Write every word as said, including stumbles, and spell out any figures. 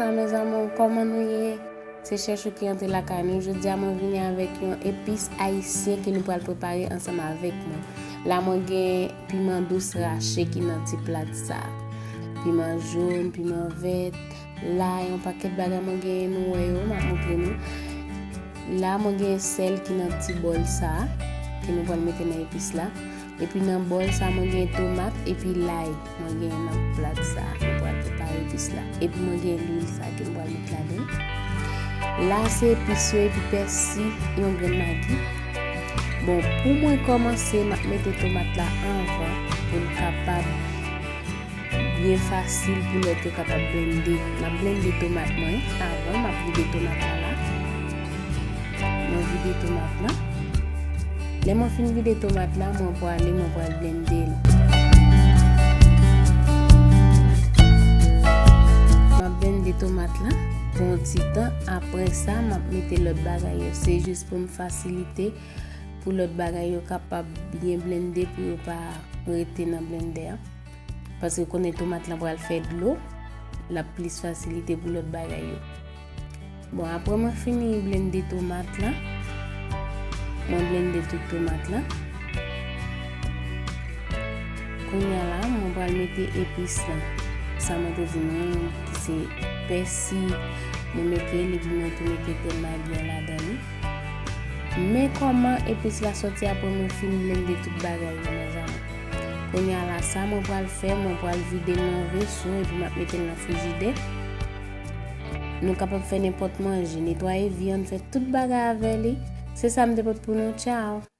Mezanmi, kòman nou ye? Se Chèchou ki antre lakay nou. Jodi a mwen vini avèk yon epis ayisyen ke nou pral prepare ansanm avèk mwen. La mwen gen piman dous rache ki nan ti plat sa. Piman jòn, piman vèt, lay, yon pakèt bagay mwen genyen nou wè yo, m ap montre nou. La mwen gen sèl ki nan ti bòl sa, ke nou pral mete nan epis la. Epi nan bòl sa mwen gen tomat epi lay. Mwen gen nan plat sa. Mwen pral prepare epis la. Epi mwen gen lwil sa ke mwen pral met ladan. La se epis yo epi pèsi, yon grenn magi. Bon, pou mwen kòmanse, m ap mete tomat la anvan pou l kapab byen fasil pou lòt yo kapab blende. M ap blende tomat mwen avan, m ap vide tomat la la. Mwen vide tomat la. Lè mwen fin vide tomat la, mwen pwale, mwen pral blende l. M ap blende tomat la pou yon ti tan. Apre sa, m ap mete lòt bagay yo. Se jis pou m fasilite pou lòt bagay yo kapab byen blende pou yo pa rete nan blendè a. Paske konnen tomat lan pral fè dlo, l ap plis fasilite pou lòt bagay yo. Bon, apre mwen fini blende tomat lan, mwen blende tout tomat lan. Kounye a la, mwen pral mete epis lan. Sa mwen te di nou, ki se pèsi, mwen mete l, epi mwen tou mete grenn magi an ladan li. Men kòman epis la sòti apre mwen fin blende tout bagay yo, mezanmi. Kounye a la, sa mwen pral fè, mwen pral vide l nan veso epi m ap mete l nan frijidè. Nou kapab fè nenpòt manje, netwaye vyann, fè tout bagay avè li. Se sa m te pote pou nou, tchaw.